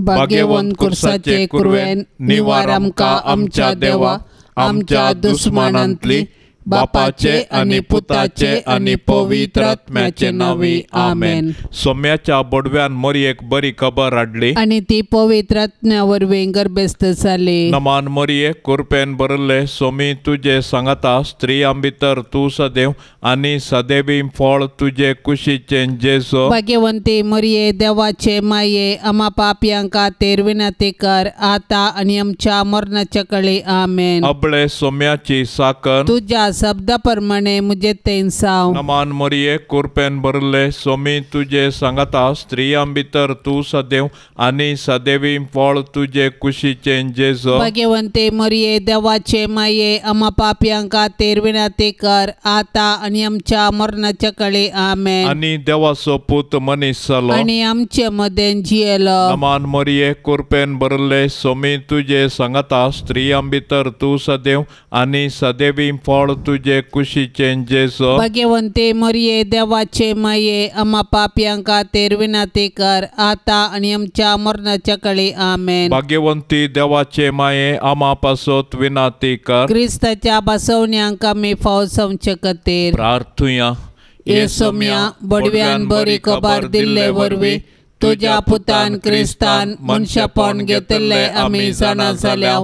भाग्यवंत कुर्साचे कुरवेन निवार आमकां आमच्या देवा आमच्या दुस्मानांतली बापाचे आनी पुताचे आनी पवित्र आत्म्याचे नांवी आमेन. सोम्याच्या बोडव्यान मोरयेक बरी खबर हाडली आनी ती पवित्र आत्म्या वरवीं गर्भस्थ जाली. नमान मोरये कुरपेन भरिल्ले सोमी तुजे सांगाता स्त्रियां भितर तूं सदैव आनी सदैवी फळ तुजे कुशीचें जेजू. भाग्यवंती मोरये देवाचे माये आमा पापयां खातीर विनंती कर आतां आनी आमच्या मरणाच्या कळी आमेन. अबळे सोम्याची साकन तुज्या शब्दा प्रमाणे मुझे तेंसाव. नमान मोरये कुरपेन भरिल्ले सोमी तुजे सांगाता स्त्रियां भितर तूं सदैव आनी सदैवी फळ तुजे कुशीचें जेजू. भाग्यवंती मोरये देवाचे माये आमा पापयां खातीर विनंती कर आतां आनी आमच्या मरणाच्या कळी आमेन. आनी देवाचो पूत मनीस जालो आनी आमचे मदें जियेलो. नमान मोरये कुरपेन भरिल्ले सोमी तुजे सांगाता स्त्रियां भितर तूं सदैव आनी सदैवी फळ तुजे कुशीचें जेजू. भाग्यवंती मोरये देवाचे माये आमा पापयां खातीर विनंती कर आतां आनी आमच्या मरणाच्या कळी आमेन. भाग्यवंती देवाचे माये आमा पासत विनंती कर. क्रिस्ताच्या बसवण्यांक आमी फाव जावचे खातीर प्रार्थुया. येसोम्या बडव्यान बरी खबर दिल्ले वरवीं तुज्या पुतान क्रिस्तान मनशापण घेतिल्लें आमी जाणा जाल्या.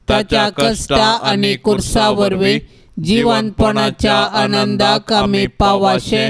ताच्या कश्टा आनी कुर्सा वरवीं जिवनपणाच्या आनंदाक आमी पावाशे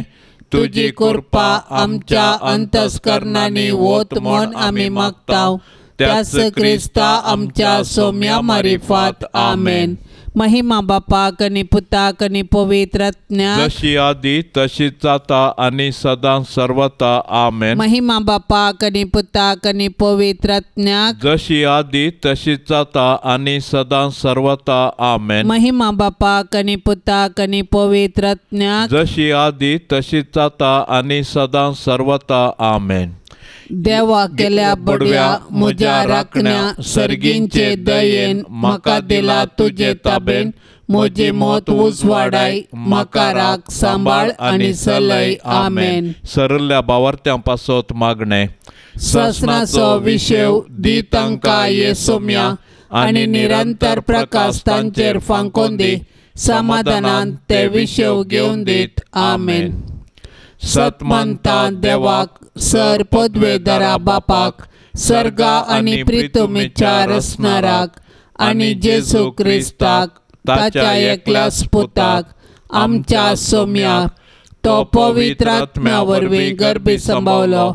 तुजी कृपा आमच्या अंतस्करणांनी वत म्हूण आमी मागता. त्याच क्रिस्ता आमच्या सोम्या मारिफात आमेन. महिमा बापाक आनी पुताक आनी पवित्र आत्म्याक जशी आदी तशीच जाता आनी सदां सर्वता आमेन. महिमा बापाक आनी पुताक आनी पवित्र आत्म्याक जशी आदी तशीच जाता आनी सदां सर्वता आमेन. महिमा बापाक आनी पुताक आनी पवित्र आत्म्याक जशी आदी तशीच जाता आनी सदां सर्वता आमेन. देवा केल्या बडव्या म्हज्या राखण्या सर्गींचे दयेन म्हाका दिला तुजे ताबेन म्हजी मत उजवाडाय म्हाका राख सांबाळ आनी चलय आमेन. सरल्या बावार्थ्यां पासत मागणें. ससनाचो विशेव दी तांकां येसोम्या आनी निरंतर प्रकाश तांचेर फांकोन दी समाधानान ते विशेव घेवन दीत आमेन. सतमंता देवाक सर पदवेदारा बापाक सर्गा आनी प्रितुमीच्या रसनाराक आनी जेजू क्रिस्ताक ताच्या एकल्याच पुताक आमच्या सोम्याक तो पवित्र आत्म्या वरवीं गर्भी संभावलो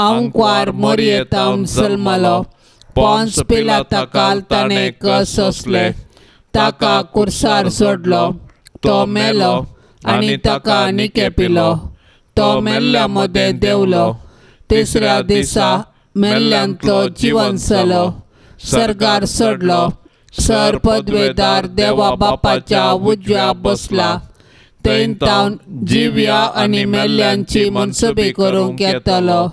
आंकवार मोरयेतावन जल्मलो पोन्स पिलाता काल ताणें कस सोंसले ताका कुर्सार सोडलो तो मेलो आनी ताका निके पिलो तो मेल्ल्या मदें देंवलो तिसऱ्या दिसा मेल्ल्यांतलो जिवन जालो सर्गार चडलो सर पदवेदार देवा बापाच्या उजव्या बसला थंय जिव्या आनी मेल्ल्यांची मनसुबी करूंक येतलो.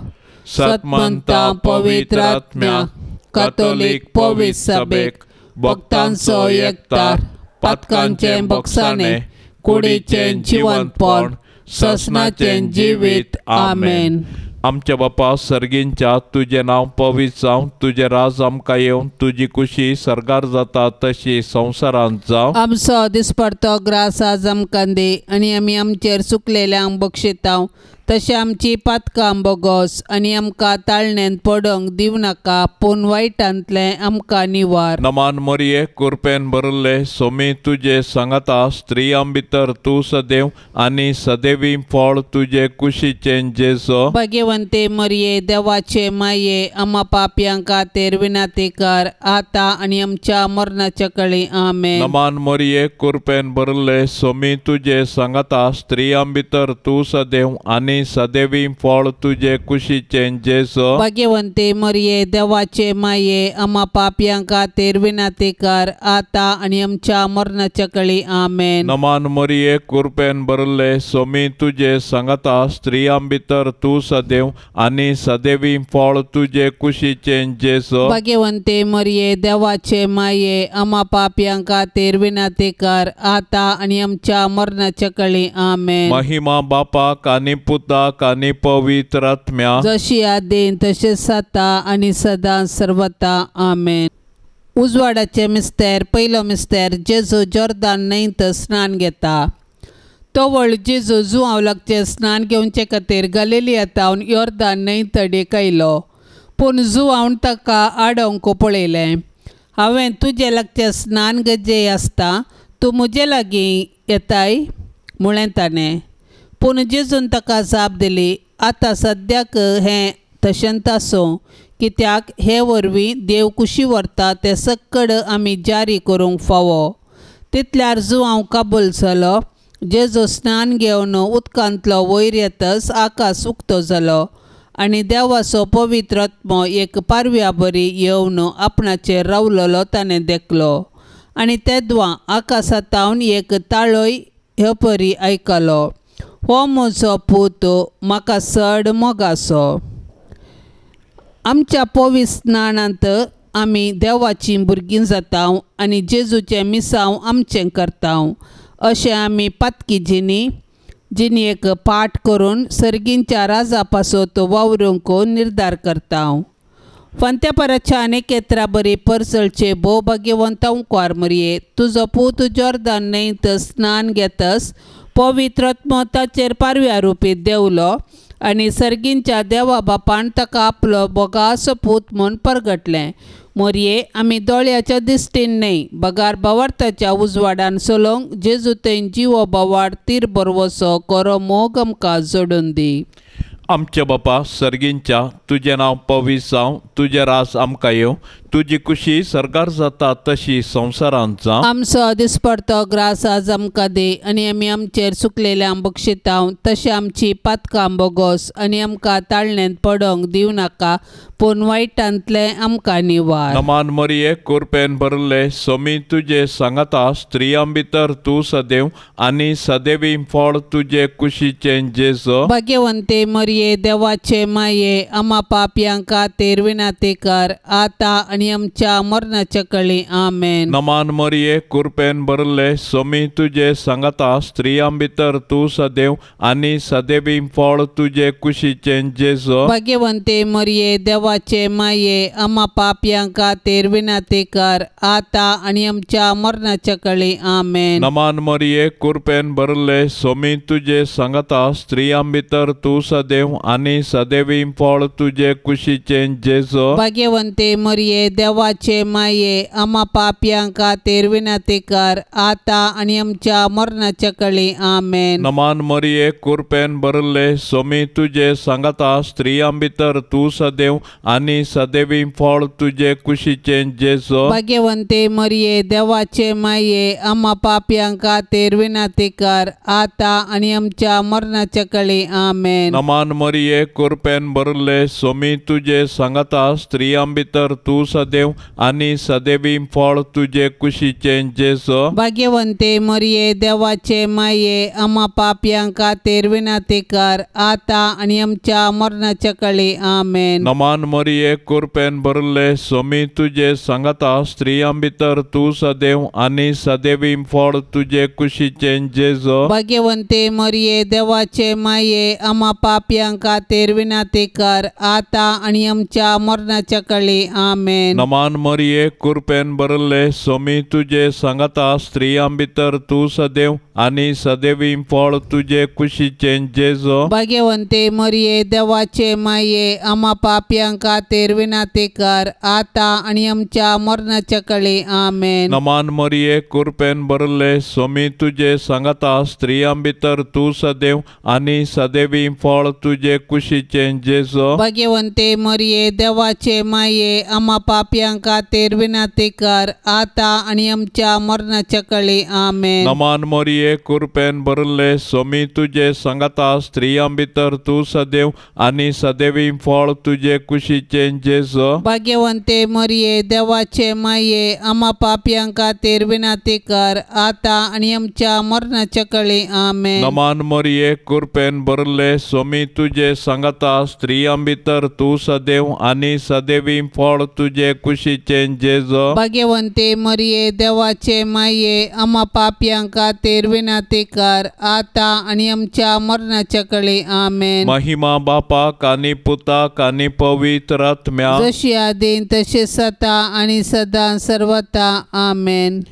सतमंता पवित्र आत्म्या कथोलीक पवित्र सभेक भक्तांचो एकतार पातकांचें बक्षाणें कुडीचें जिवनपण ससनाचें जिवीत आमेन. आमच्या बापा सर्गींच्या तुजें नांव पवित्र जावं तुजें राज आमकां येवं तुजी कुशी सर्गार जाता तशी संवसारांत जावं. आमचो दिसपडतो ग्रास आज आमकां दी आनी आमी आमचेर चुकलेल्यांक बक्षितांव तशें आमची पातकां बोगोस आनी आमकां ताळण्यांत पडोवंक दिवं नाका पूण वायटांतलें आमकां निवार. नमान मोरये कुरपेन भरिल्ले सोमी तुजे सांगाता स्त्रियां भितर तूं सदैव आनी सदैवी फळ तुजे कुशीचें जेजू. भाग्यवंते मरये देवाचे माये आमा पापयां खातीर विनंती कर आतां आनी आमच्या मरणाच्या कळी आमेन. नमान मोरये कुरपेन भरिल्ले सोमी तुजे सांगाता स्त्रियां भितर तूं सदैव आनी सदैवी फळ तुजे कुशीचें जेजू. भाग्यवंते मरये देवाचे माये आमा पापयां खातीर विनंती कर आतां आनी आमच्या मरणाच्या कळी आमेन. नमान मरये कुरपेन भरिल्ले सोमी तुजे सांगाता स्त्रियां भितर तूं सदैव आनी सदैवी फळ तुजे कुशीचें जेजू. भाग्यवंते मरये देवाचे माये आमा पापयां खातीर विनंती कर आतां आनी आमच्या मरणाच्या कळी आमेन. महिमा बापाक आनी पुताक आनी पवित्र आत्म्या, जशी आदीन तशें जाता आनी सदां सर्वता. आमेन. उजवाडाचे मिस्तेर. पयलो मिस्तेर. जेजू जोर्दान न्हंयत स्नान घेता. तवळ जेजू जुआंव लागचें स्नान घेवचे खातीर गलिलियांतावन योर्दान न्हंय तडीक आयलो. पूण जुआंवन ताका आडोवंक पळयलें. हांवें तुजे लागचें स्नान गरजे आसता, तूं म्हजे लागीं येताय म्हळें ताणें. पूण जेजून ताका जाप दिली, आतां सद्याक हें तशेंच आसूं, कित्याक हे वरवीं देव कुशी व्हरता तें सक्कड आमी जारी करूंक फावो. तितल्यार जुआंव कबूल जालो. जेजू स्नान घेवन उदकांतलो वयर येतच आकाश उक्तो जालो आनी देवाचो पवित्र आत्मो एक पारव्या बरी येवन आपणाचेर रावलेलो ताणें देखलो. आनी तेदवां आकाशांतावन एक ताळोय हे परी आयकलो, हो म्हजो पूत, म्हाका चड मोगासो. आमच्या पवित्र स्नानांत आमी देवाचीं भुरगीं जाता आनी जेजूचें मिसांव आमचें करता. अशें आमी पातकी जिनी जिणेक पाठ करून सर्गींच्या राजा पासत वावरूंक निर्धार करता. फांत्या पराच्या एकेत्रा बरी परसळचे भोव भाग्यवंत कुंवार मरये, तुजो पूत जोर्दान न्हंयत स्नान घेतस पवित्र आत्मो ताचेर पारव्या रुपी देंवलो आनी सर्गींच्या देवा बापान ताका आपलो बोगासो पूत म्हूण परगटलें. मोरये आमी दोळ्याच्या दिश्टीन न्हय बगार भावार्थाच्या उजवाडान चलोवंक जेजू थंय जिवो भावार्थ तीर बरवसो करो मोग आमकां जोडून दी. आमच्या बापा सर्गींच्या, तुजें नांव पवित्र जावं, तुजें राज आमकां येवं, तुजी कुशी सर्गार जाता तशी संवसारांत जावं. आमचो दिसपडतो ग्रास आज आमकां दी आनी आमी आमचेर चुकलेल्यांक बक्षितांव तशें आमची पातकां बोगोस आनी आमकां ताळण्यांत पडोंक दिवं नाका, पूण वायटांतलें आमकां निवार. नमान मरिये, कुरपेन भरले, सोमी तुजे सांगाता, स्त्रियां भितर तूं सदैव आनी सदैवी फळ तुजे कुशीचें जेजू. भाग्यवंते मरिये, देवाचे माये, आमा पापयां खातीर विनंती कर आतां आनी आमच्या मरणाच्या कळी. आमेन. नमान मरिये, कुरपेन भरले, सोमी तुजे सांगाता, स्त्रियां भितर तूं सदैव आनी सदैवी फळ तुजे कुशीचें जेजू. भाग्यवंते मरिये, देवाचे माये, आमा पापयां खातीर विनंती कर आतां आनी आमच्या मरणाच्या कळी. आमेन. नमान मरिये, कुरपेन भरले, सोमी तुजे सांगाता, स्त्रियां भितर तूं सदैव आनी सदैवी फळ तुजे कुशीचें जेजू. भाग्यवंते मरिये, देवाचे माये, आमा पापयां खातीर विनंती कर आतां आनी आमच्या मरणाच्या कळी. आमेन. नमान मरिये, कुरपेन भरले, सोमी तुजे सांगाता, स्त्रियां भितर तूं सदैव आनी सदैवी फळ तुजे कुशीचें जेजू. भाग्यवंते मरिये, देवाचे माये, आमा पापयां खातीर विनंती कर आतां आनी आमच्या मरणाच्या कळी. आमेन. नमान मरिये, कुरपेन भरले, सोमी तुजे सांगाता, स्त्रियां भितर तूं सदैव आनी सदैवी फळ तुजे कुशीचें जेजू. भाग्यवंते मरिये, देवाचे माये, आमा पापयां खातीर विनंती कर आतां आनी आमच्या मरणाच्या कळी. आमेन. नमान मरिये, कुरपेन भरले, सोमी तुजे सांगाता, स्त्रियां भितर तूं सदैव आनी सदैवी फळ तुजे कुशीचें जेजू. भाग्यवंते मरिये, देवाचे माये, आमा पापयां खातीर विनंती कर आतां आनी आमच्या मरणाच्या कळी. आमेन. नमान मरिये, कुरपेन भरले, सोमी तुजे सांगाता, स्त्रियां भितर तूं सदैव आनी सदैवी फळ तुजे कुशीचें जेजू. भाग्यवंते मरिये, देवाचे माये, आमा पापयां खातीर विनंती कर आतां आनी आमच्या मरणाच्या कळी. आमेन. नमान मरिये, कुरपेन भरले, सोमी तुजे सांगाता, स्त्रियां भितर तूं सदैव आनी सदैवी फळ तुजे कुशीचें जेजू. भाग्यवंते मरिये, देवाचे माये, आमा पापयां खातीर विनंती कर आतां आनी आमच्या मरणाच्या कळी. आमेन. नमान मरिये, कुरपेन भरले, सोमी तुजे सांगाता, स्त्रियां भितर तूं सदैव आनी सदैवी फळ तुजे कुशीचें जेजू. भाग्यवंते मरिये, देवाचे माये, आमा पापयां खातीर विनंती कर आतां आनी आमच्या मरणाच्या कळी. आमेन. नमान मरिये, कुरपेन भरले, सोमी तुजे सांगाता, स्त्रियां भितर तूं सदैव आनी सदैवी फळ तुजे तुजे कुशीचें जेजू। भाग्यवंते मरिये देवाचे माये आमा पापयां खातीर विनंती कर आतां आनी आमच्या मरणाच्या कळे। आमेन। महिमा बापाक आनी पुताक आनी पवित्र आत्म्याक, जशी आदीन तशी सता आनी सदां सर्वता। आमेन।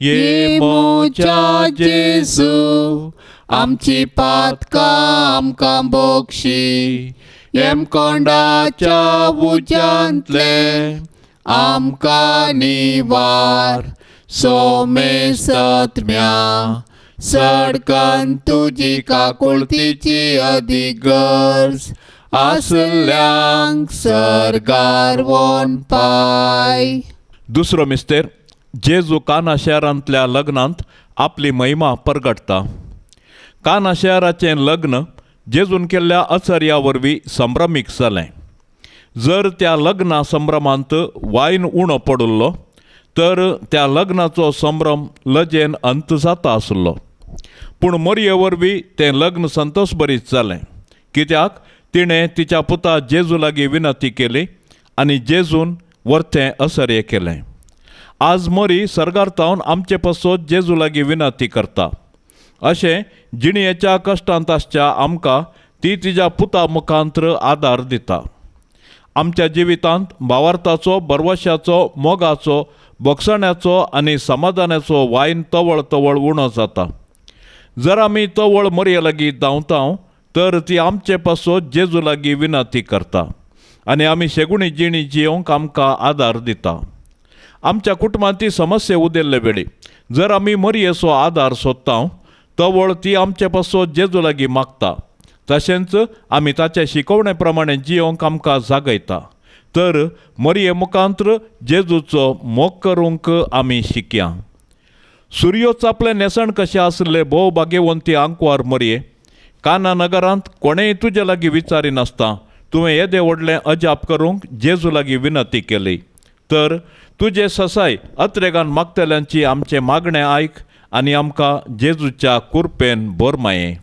ये मोच्या जेजू आमची पातकां आमकां बोगशी, येमकोंडाच्या उज्यांतले आमकां निवार, सोमेसत्म्या सडकन तुजी काकुळतीची अदीक गरज आसल्यांक सर्गार वोन पाय। दुसरो मिस्तेर जेजू काना शहरांतल्या लग्नांत आपली महिमा परगटता। काना शहराचें लग्न जेजून केल्ल्या अचर्या वरवीं संभ्रमीक जालें। जर त्या लग्ना संभ्रमांत वायन उणो पडिल्लो तर त्या लग्नाचो संभ्रम लजेन अंत जाता आसलो, पूण मरये वरवीं तें लग्न संतोशभरीत जालें, कित्याक तिणें तिच्या पुता जेजू लागीं विनंती केली आनी जेजून वरतें असर्य केलें। आज मरी सर्गार तावन आमचे पासत जेजू लागीं विनंती करता। अशें जिणयेच्या कश्टांत आसच्या आमकां ती तिज्या पुता मुखांत्र आदार दिता। आमच्या जिवितांत भावार्थाचो, भरवशाचो, मोगाचो, बोगसण्याचो आनी समाधानाचो वायन तवळ तवळ उणो जाता। जर आमी तवळ मरये लागीं धांवता तर ती आमचे पासत जेजू लागीं विनंती करता आनी आमी शेगुणी जिणी जियोंक आमकां आदार दिता। आमच्या कुटुंबांत ती समस्या उदेल्ले वेळी जर आमी मरयेचो आदार सोदता तवळ ती आमचे पासत जेजू लागीं मागता, तशेंच आमी ताचे शिकवणे प्रमाणे जियोंक आमकां जागयता। तर मरये मुखांत्र जेजूचो मोग करूंक आमी शिकया। सुर्यो चापलें न्हेसण कशें आसले भोव भाग्यवंती आंकवार मरये, काना नगरांत कोणेय तुजे लागीं विचारिनासता तुवें येदें व्हडलें अजाप करूंक जेजू लागीं विनंती केली, तर तुजे ससाय अत्रेगान मागतल्यांची आमचें मागणें आयक आनी आमकां जेजूच्या कुरपेन भर माये।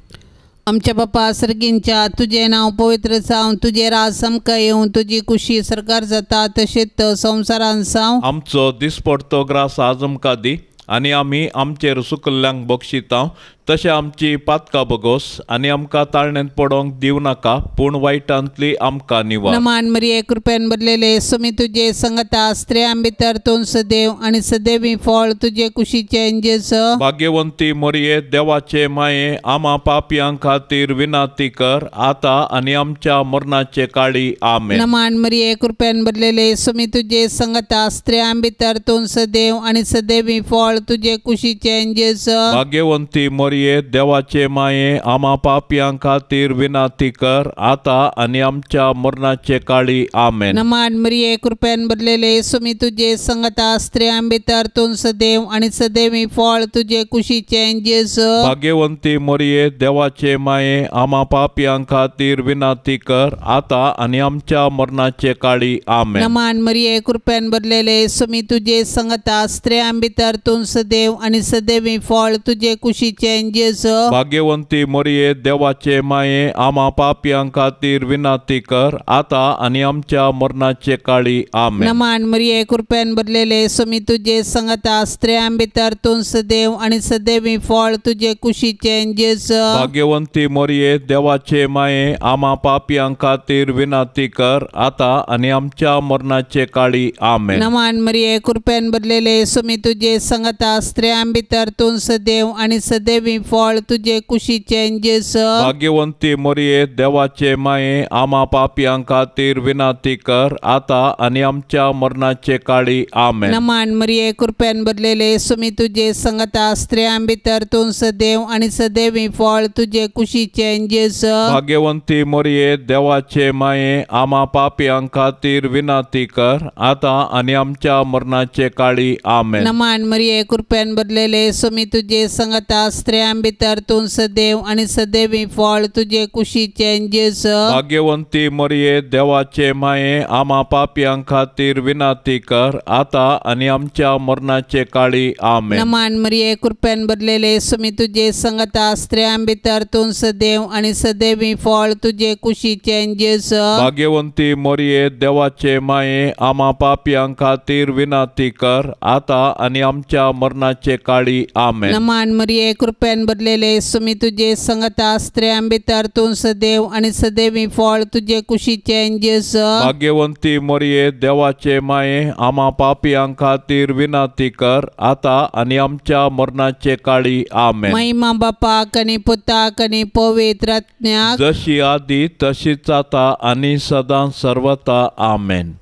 आमच्या बापा सर्गींच्या तुजें नांव पवित्र जावं, तुजें राज आमकां येवं, तुजी कुशी सरकार जाता तशेंच संवसारान जावं। आमचो दिसपडतो ग्रास आज आमकां दी आनी आमी आमचेर सुकल्ल्यांक बक्षिता तशें आमची पातकां बगोस आनी आमकां ताळण्यांत पडोंक दिवं नाका, पूण वायटांतली आमकां निवार। नमान मरिये कृपेन भरलेले सुमी तुजे संगता, स्त्रियां भितर तूं सदैव आनी सदैवी फळ तुजे कुशीचें जेजू। भाग्यवंती मरिये देवाचे माये आमा पापयां खातीर विनंती कर आतां आनी आमच्या मरणाचे काळी। आमेन। नमान मरिये कृपेन भरलेले सुमी तुजे संगता, स्त्रियां भितर तूं सदैव आनी सदैवी फळ तुजे कुशीचें जेजू। भाग्यवंती मरिये देवाचे माये आमा पापयां खातीर विनंती कर आतां आनी आमच्या मरणाचे काळी। आमेन। नमान मरिये कृपेन भरलेले सुमी तुजे संगता, स्त्रियां भितर तूं सदैव आनी सदैवी फळ तुजे कुशीचें जेजू। भाग्यवंती मरिये देवाचे माये आमा पापयां खातीर विनंती कर आतां आनी आमच्या मरणाचे काळी। आमेन। नमान मरिये कृपेन भरलेले सुमी तुजे संगता, स्त्रियां भितर तूं सदैव आनी सदैवी फळ तुजे कुशीचें जेजू। भाग्यवंती मरिये देवाचे माये आमा पापयां खातीर विनंती कर आतां आनी आमच्या मरणाचे काळी। आमेन। नमान मरिये कृपेन भरलेले सुमी तुजे संगता, स्त्रियां भितर तूं सदैव आनी सदैवी फळ तुजे कुशीचें जेजू। भाग्यवंती मरिये देवाचे माये आमा पापयां खातीर विनंती कर आतां आनी आमच्या मरणाचे काळी। आमेन। नमान मरिये कृपेन भरलेले सुमी तुजे संगता, स्त्रियां भितर तूं सदैव आनी सदैवी फळ तुजे कुशीचें जेजू। भाग्यवंती मरिये देवाचे माये आमा पापयां खातीर विनंती कर आतां आनी आमच्या मरणाचे काळी। आमेन। नमान मरिये कृपेन भरलेले सुमी तुजे संगता, स्त्रियां भितर तूं सदैव आनी सदैवी फळ तुजे कुशीचें जेजू। भाग्यवंती मरिये देवाचे माये आमा पापयां खातीर विनंती कर आतां आनी आमच्या मरणाचे काळी। आमेन। नमान मरिये कृपेन भरलेले सुमी तुजे संगता, स्त्रियां स्त्रियां भितर तूं सदैव आनी सदैवी फळ तुजे कुशीचें जेजू। भाग्यवंती मरिये देवाचे माये आमा पापयां खातीर विनंती कर आता आनी आमच्या मरणाचे काळी आमेन। नमान मरिये कृपेन भरलेले स्वामी तुजे संगता स्त्रियां भितर तूं सदैव आनी सदैवी फळ तुजे कुशीचें जेजू। भाग्यवंती मरिये देवाचे माये आमा पापयां खातीर विनंती कर आता आनी आमच्या मरणाचे काळी आमेन। नमान मरिये कृपेन भरलेले स्वामी तुजे संगता स्त्रियां भितर तूं सदैव आनी सदैवी फळ तुजे कुशीचें जेजू। भाग्यवंती मरिये देवाचे माये आमा पापयां खातीर विनंती कर आता आनी आमच्या मरणाचे काळी आमेन। महिमा बापाक आनी पुताक आनी पवित्र आत्म्याक, जशी आदी तशीच आता आनी सदां सर्वता आमेन।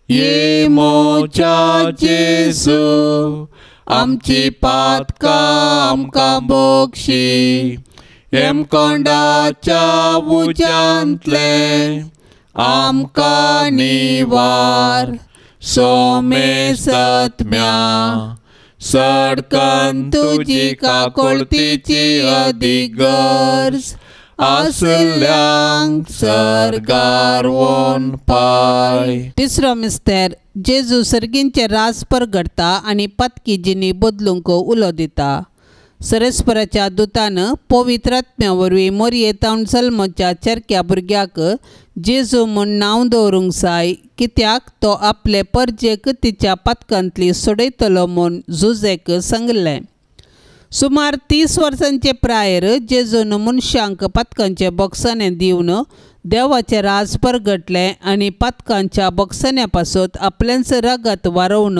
ये मोच्या जेजू आमची पातकां आमकां बक्षी, हेमकोंडाच्या उज्यांतलें आमकां निवार, सोमेसत्म्या सडकन तुजी काकोळतीची अदीक गरज आसल्यांक सर्गार वोन पाय। तिसरो मिस्तेर जेजू सर्गींचे राज परगडटा आनी पातकी जिणी बदलूंक उलो दिता। सरस्पराच्या दुतान पवित्र आत्म्या वरवीं मोरये तावन जल्मच्या चेरक्या भुरग्याक जेजू म्हूण नांव दवरूंक जाय, कित्याक तो आपले परजेक तिच्या पातकांतली सोडयतलो म्हूण जुजेक सांगलें। सुमार 30 वर्सांचे प्रायर जेजून मनशांक पातकांचे बोगसाणे दिवन देवाचें राज परगटलें आनी पातकांच्या बोगसाण्या पासत आपलेंच रगत वारोवन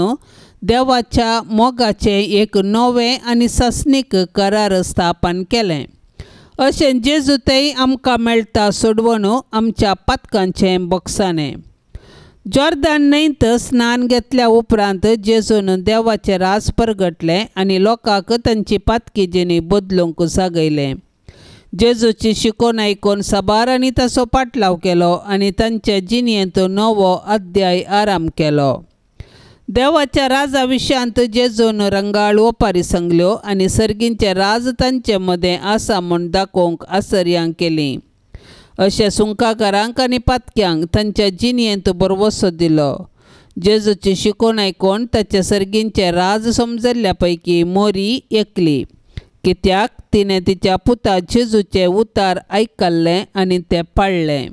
देवाच्या मोगाचें एक नवें आनी सासणीक करार स्थापन केलें। अशें जेजू थंय आमकां मेळटा सोडवण आमच्या पातकांचें बोगसाणें। जॉर्दान न्हंयत स्नान घेतल्या उपरांत जेजून देवाचें राज परगटलें आनी लोकांक तांची पातकी जिणी बदलूंक जागयलें। जेजूची शिकोवन आयकून साबारांनी ताचो पाटलाव केलो आनी तांचे जिणेंत नवो अध्याय आराम केलो। देवाच्या राजा विशयांत जेजून रंगाळ ओपारी सांगल्यो आनी सर्गींचें राज तांचे मदें आसा म्हूण दाखोवंक आसर्यां केलीं। अशें सुंकाकारांक आनी पातक्यांक तांच्या जिणेंत भरवसो दिलो। जेजूची शिकोवन आयकून ताच्या सर्गींचें राज समजल्ल्या पैकी मोरी एकली, कित्याक तिणें तिच्या पुता जेजूचें उतार आयकल्लें आनी तें पाळ्ळें।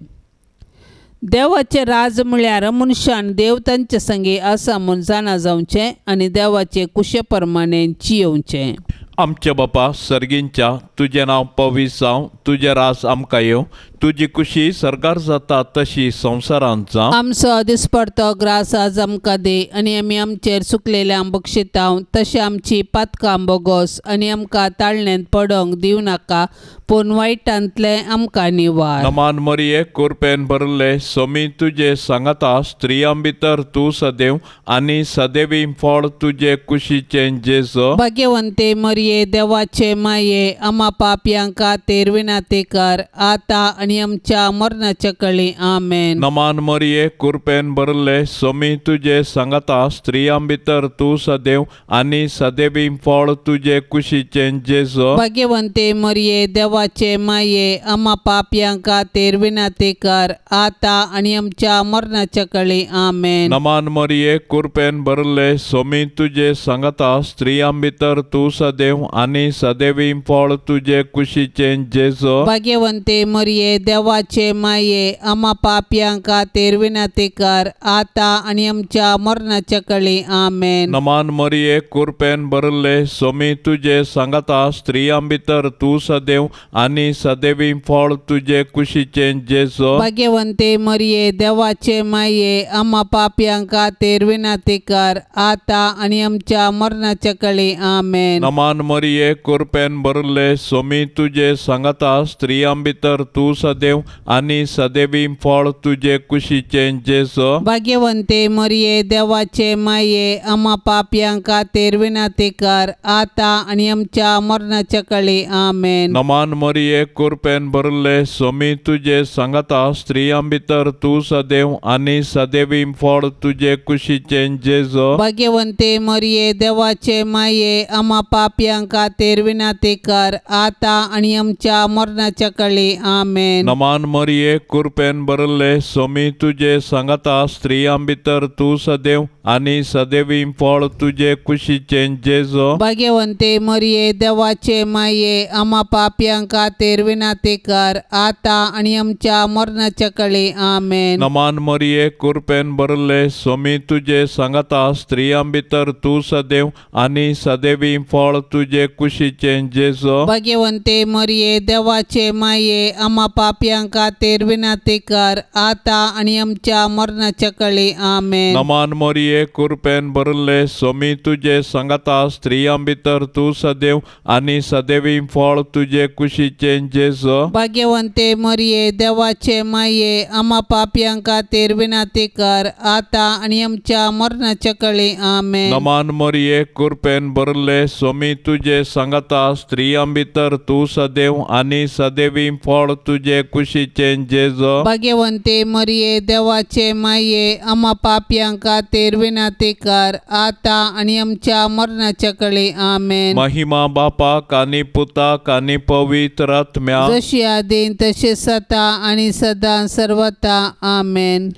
देवाचें राज म्हळ्यार मनशान देव तांचे संगी आसा म्हूण जाणा जावचें आनी देवाचे कुशे प्रमाणें जियेवचें। आमच्या बापा सर्गींच्या तुजें नांव पवित्र जावं, तुजें राज आमकां येवं, तुजी कुशी सर्गार जाता तशी संवसारांत जावं। आमचो दिसपडतो ग्रास आज आमकां दी आनी आमी आमचेर चुकलेल्यांक बक्षितांव तशें आमची पातकां बोगोस आनी आमकां ताळण्यांत पडोंक दिवं नाका, पूण वायटांतलें आमकां निवार। नमान मरिये कुरपेन भरले स्वामी तुजे सांगाता, स्त्रियां भितर तूं सदैव आनी सदैवी फळ तुजे कुशीचें जेजू। भाग्यवंते मरिये देवाचे माये आमा पापयां खातीर विनंती कर आता आनी आमच्या मरणाच्या कळी आमेन। नमान मरिये कुरपेन भरले स्वामी तुजे सांगाता, स्त्रियां भितर तूं सदैव आनी सदैवी फळ तुजे कुशीचें जेजू। भाग्यवंते मरिये देवाचे माये आमा पापयां खातीर विनंती कर आता आनी आमच्या मरणाच्या कळी आमेन। नमान मरिये कुरपेन भरले स्वामी तुजे सांगाता, स्त्रियां भितर तूं सदैव आनी सदैवी फळ तुजे कुशीचें जेजू। भाग्यवंते मरिये देवाचे माये आमा पापयां खातीर विनंती कर आता आनी आमच्या मरणाच्या कळी आमेन। नमान मरिये कुरपेन भरले स्वामी तुजे सांगाता, स्त्रियां भितर तूं सदैव आनी सदैवी फळ तुजे कुशीचें जेजू। भाग्यवंते मरिये देवाचे माये आमा पापयां खातीर विनंती कर आता आनी आमच्या मरणाच्या कळी आमेन। नमान मरिये कुरपेन भरले स्वामी तुजे सांगाता, स्त्रियां भितर तूं सदैव आनी सदैवी फळ तुजे कुशीचें जेजू। भाग्यवंते मरिये देवाचे माये आमा पापयां खातीर विनंती कर आता आनी आमच्या मरणाच्या कळी आमेन। नमान मरिये कुरपेन भरले स्वामी तुजे सांगाता, स्त्रियां भितर तूं सदैव आनी सदैवी फळ तुजे कुशीचें जेजू। भाग्यवंते मरिये देवाचे माये आमा पापयां पापयां खातीर विनंती कर आतां आनी आमच्या मरणाच्या कळी. आमेन. नमान मरिये, कृपेन भरले, स्वामी तुजे सांगाता, स्त्रियां भितर तूं सदैव आनी सदैवी फळ तुजे कुशीचें जेजो. भाग्यवंते मरिये, देवाचे माये, आमा पापयां खातीर विनंती कर आतां आनी आमच्या मरणाच्या कळी. आमेन. नमान मरिये, कृपेन भरले, स्वामी तुजे सांगाता, स्त्रियां भितर तूं सदैव आनी सदैवी फळ तुजे कुशीचें जेजो. भाग्यवंते मरिये, देवाचे माये, आमा पापयां खातीर विनंती कर आतां आनी आमच्या मरणाच्या कळी. आमेन. नमान मरिये, कृपेन भरले, स्वामी तुजे सांगाता, स्त्रियां भितर तूं सदैव आनी सदैवी फळ तुजे कुशीचें जेजो. भाग्यवंते मरिये, देवाचे माये, आमा पापयां खातीर विनंती कर आतां आनी आमच्या मरणाच्या कळी. आमेन. नमान मरिये, कृपेन भरले, स्वामी तुजे सांगाता, स्त्रियां भितर तूं सदैव आनी सदैवी फळ तुजे कुशीचें जेजो. भाग्यवंते मरिये, देवाचे माये, आमा पापयां खातीर विनंती कर आतां आनी आमच्या मरणाच्या कळी. आमेन. महिमा बापाक आनी पुताक आनी पवित्र आत्म्याक, जशी आदीन तशी सता आनी सदां सर्वता. आमेन.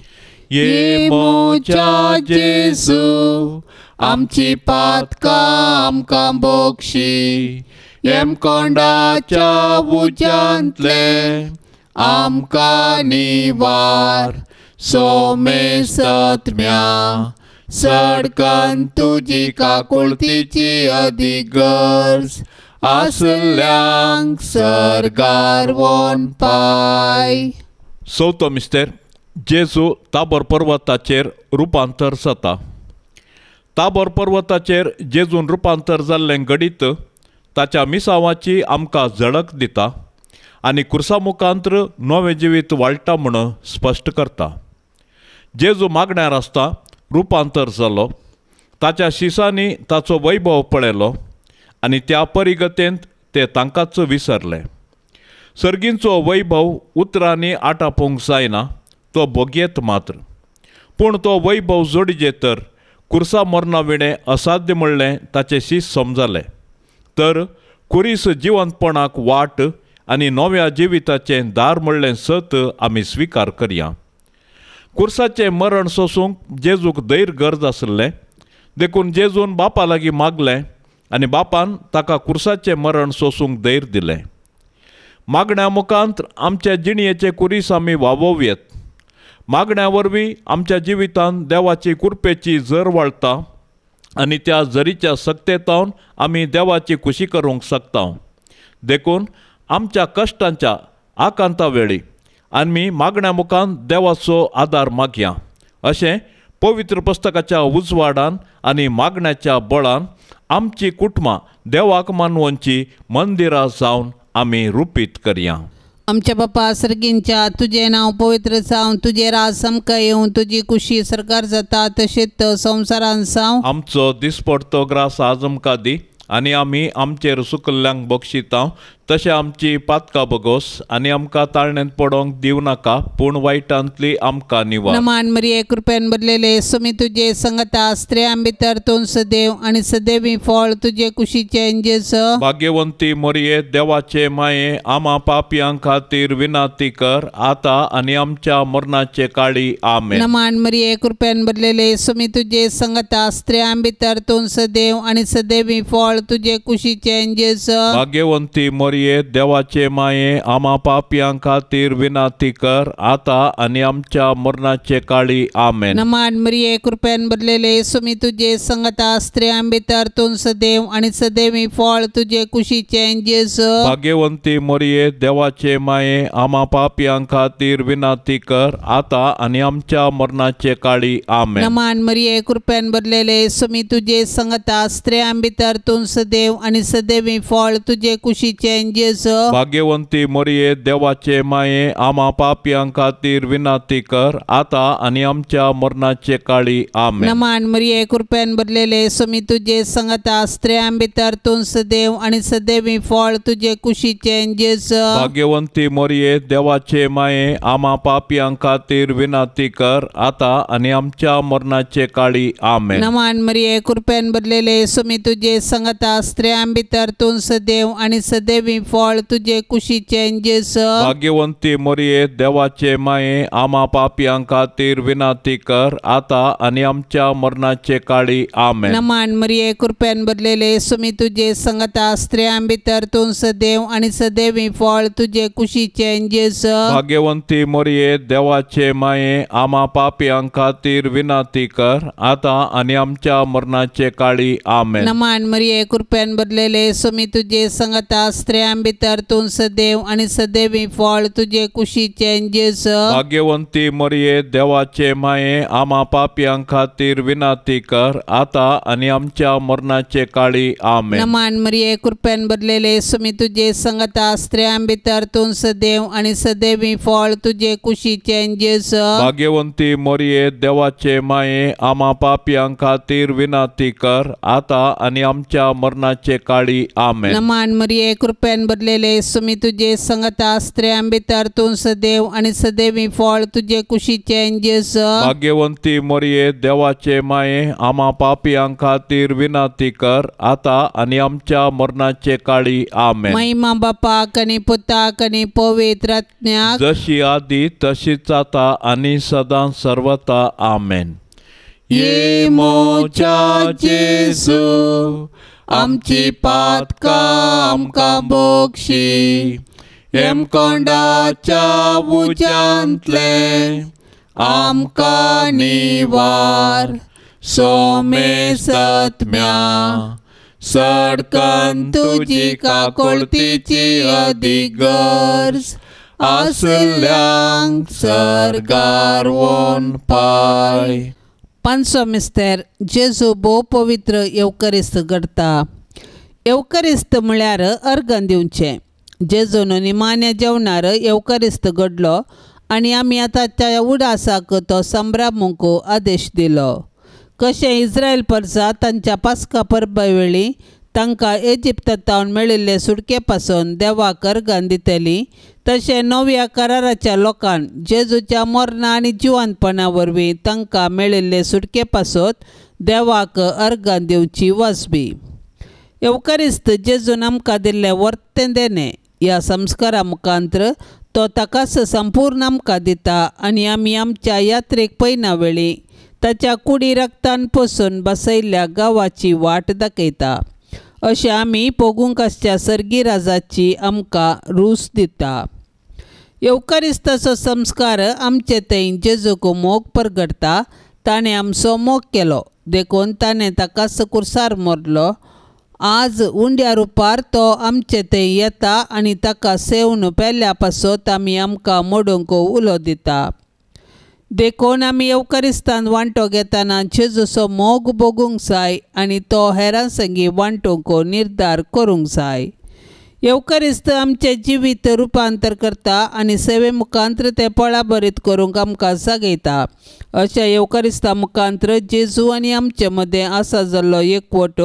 ये म्हज्या जेजू, आमची पातकां आमकां बक्षी, येमकोंडाच्या उज्यांतले आमकां निवार, सोमेसत्म्या सडकन तुजी काकुळतीची अदीक गरज आसल्यांक सर्गार वोन पाय. चवथो मिस्तेर, जेजू ताबोर पर्वताचेर रुपांतर जाता. ताबोर पर्वताचेर जेजून रुपांतर जाल्लें घडीत ताच्या मिसावाची आमकां झळक दिता आनी कुर्सा मुखांत्र नवें जिवीत वाळटा म्हूण स्पश्ट करता. जेजू मागण्यार आसता रुपांतर जालो, ताच्या शिसांनी ताचो वैभव पळयलो आनी त्या परिगतेंत ते तांकांच विसरले. सर्गींचो वैभव उतरांनी आटापूंक जायना, तो भोगयेत मात्र, पूण तो वैभव जोडीजे तर कुर्सा मरणा विणें असाध्य म्हणलें ताचें शीस समजलें. तर कुरीस जिवंतपणाक वाट आनी नव्या जिविताचें दार म्हणलें सत आमी स्विकार करया. कुर्साचें मरण सोसूंक जेजूक धैर्य गरज आशिल्लें, देखून जेजून बापा लागीं मागलें आनी बापान ताका कुर्साचें मरण सोसूंक धैर्य दिलें. मागण्या मुखांत आमच्या जिणयेचे कुरीस आमी वावोवयेत. मागण्या वरवीं आमच्या जिवितांत देवाची कृपेची जर वाळटा आनी त्या जरीच्या सक्तेतावन आमी देवाची खुशी करूंक शकता. देखून आमच्या कश्टांच्या आकांता वेळी आमी मागण्या मुखान देवाचो आदार मागया. अशें पवित्र पुस्तकाच्या उजवाडान आनी मागण्याच्या बळान आमची कुटुंबां देवाक मानवोनची मंदिरां जावन आमी रुपीत करया. आमच्या बापा सर्गींच्या, तुजें नांव पवित्र जावं, तुजें राज आमकां येवं, तुजी कुशी सरकार जाता तशेंच संवसारान जावं. आमचो दिसपडतो ग्रास आज आमकां दी आनी आमी आमचेर सुकल्ल्यांक बक्षिता तशें आमची पातकां बगोस आनी आमकां ताळण्यांत पडोंक दिवं नाका, पूण वायटांतली आमकां निवार. नमान मरिये, कृपेन भरलेले, स्वामी तुजे संगता, स्त्रियां भितर तूं सदैव आनी सदैवी फळ तुजे कुशीचें जेजू. भाग्यवंती मरिये, देवाचे माये, आमा पापयां खातीर विनंती कर आतां आनी आमच्या मरणाचे काळी. आमेन. नमान मरिये, कृपेन भरलेले, स्वामी तुजे संगता, स्त्रियां भितर तूं सदैव आनी सदैवी फळ तुजे कुशीचें जेजू. भाग्यवंती मरिये, देवाचे माये, आमा पापयां खातीर विनंती कर आतां आनी आमच्या मरणाचे काळी. आमेन. नमान मरिये, कृपेन भरलेले, स्वामी तुजे संगता, स्त्रियां भितर तूं सदैव आनी सदैवी फळ तुजे कुशीचें जेजू. भाग्यवंती मरिये, देवाचे माये, आमा पापयां खातीर विनंती कर आतां आनी आमच्या मरणाचे काळी. आमेन. नमान मरिये, कृपेन भरलेले, स्वामी तुजे संगता, स्त्रियां भितर तूं सदैव आनी सदैवी फळ तुजे कुशीचें जेजू। भाग्यवंती मरिये देवाचे माये आमा पापयां खातीर विनंती कर आता आनी आमच्या मरणाचे काळी आमेन। नमान मरिये कृपेन भरलेले स्वामी तुजे संगता स्त्रियां भितर तूं सदैव आनी सदैवी फळ तुजे कुशीचें जेजू। भाग्यवंती मरिये देवाचे माये आमा पापयां खातीर विनंती कर आता आनी आमच्या मरणाचे काळी आमेन। नमान मरिये कृपेन भरलेले स्वामी तुजे संगता स्त्रियां भितर तूं सदैव आनी सदैवी फळ तुजे कुशीचें जेजू। भाग्यवंती मरिये देवाचे माये आमा पापयां खातीर विनंती कर आता आनी आमच्या मरणाचे काळी आमेन। नमान मरिये कृपेन भरलेले स्वामी तुजे संगता स्त्रियां भितर तूं सदैव आनी सदैवी फळ तुजे कुशीचें जेजू। भाग्यवंती मरिये देवाचे माये आमा पापयां खातीर विनंती कर आता आनी आमच्या मरणाचे काळी आमेन। नमान मरिये कृपेन भरलेले स्वामी तुजे संगता स्त्रियां भितर तूं सदैव आनी सदैवी फळ तुजे कुशीचें जेजू। भाग्यवंती मरिये देवाचे माये आमा पापयां खातीर विनंती कर आता आनी आमच्या मरणाचे काळी आमेन। नमान मरिये कृपेन भरलेले स्वामी तुजे संगता स्त्रियां भितर तूं सदैव आनी सदैवी फळ तुजे कुशीचें जेजू। भाग्यवंती मरिये देवाचे माये आमा पापयां खातीर विनंती कर आता आनी आमच्या मरणाचे काळी आमेन। नमान मरिये कृपेन भरलेले स्वामी तुजे संगता स्त्रियां भितर तूं सदैव आनी सदैवी फळ तुजे कुशीचें जेजू। भाग्यवंती मरिये देवाचे माये आमा पापयां खातीर विनंती कर आता आनी आमच्या मरणाचे काळी आमेन। महिमा बापाक आनी पुताक आनी पवित्र आत्म्याक, जशी आदी तशीच आता आनी सदां सर्वता आमेन। ये मोच्या जेजू आमची पातकां आमकां बोगशी, हेमकोंडाच्या उज्यांतलें आमकां निवार, सोमेसत्म्या सडकन तुजी काकोळतीची अदीक गरज आसल्यांक सर्गार वोन पाय। पांचवो मिस्तेर जेजू भोव पवित्र येवकरिस्त घडता। येवकरिस्त म्हळ्यार अर्गन दिवचें। जेजून निमाण्या जेवणार येवकरिस्त घडलो आनी आमी आतां त्या उडासाक तो संभ्रमूंक आदेश दिलो। कशें इस्रायल परजा तांच्या पास्का परबे वेळी तांकां इजिप्तांत मेळिल्ले सुटके पासून देवाक अर्गां दितली, तशें नव्या कराराच्या लोकांक जेजूच्या मरणा आनी जिवंतपणा वरवीं तांकां मेळिल्ले सुटके पासत देवाक अर्गां दिवची वाजबी। येवकरिस्त जेजून आमकां दिल्लें वर्तें देणें ह्या संस्कारा मुखांत्र तो ताकाच संपूर्ण आमकां दिता आनी आमी आमच्या यात्रेक पयना वेळी ताच्या कुडी रक्तान पसून बसयल्ल्या गांवाची वाट दाखयता। अशें आमी पोगूंक आसच्या सर्गी राजाची आमकां रूच दिता। येवकरिस्ताचो संस्कार आमचे थंय जेजूक मोग परगडटा। ताणें आमचो मोग केलो देखून ताणें ताकाच कुर्सार मोरलो। आज उंड्या रुपार तो आमचे थंय येता आनी ताका सेवन पेल्या पासत आमी आमकां मोडूंक उलो दिता। देखून आमी येवकरिस्तान वांटो घेतना जेजूचो मोग भोगूंक जाय आनी तो हेरां संगी वांटूंक निर्धार करूंक जाय। येवकरिस्त आमचें जिवीत रुपांतर करता आनी सेवे मुखांत्र तें पळाबरीत करूंक आमकां जागयता। अशा येवकरिस्ता मुखांत्र जेजू आनी आमचे मदें आसा जाल्लो एकवट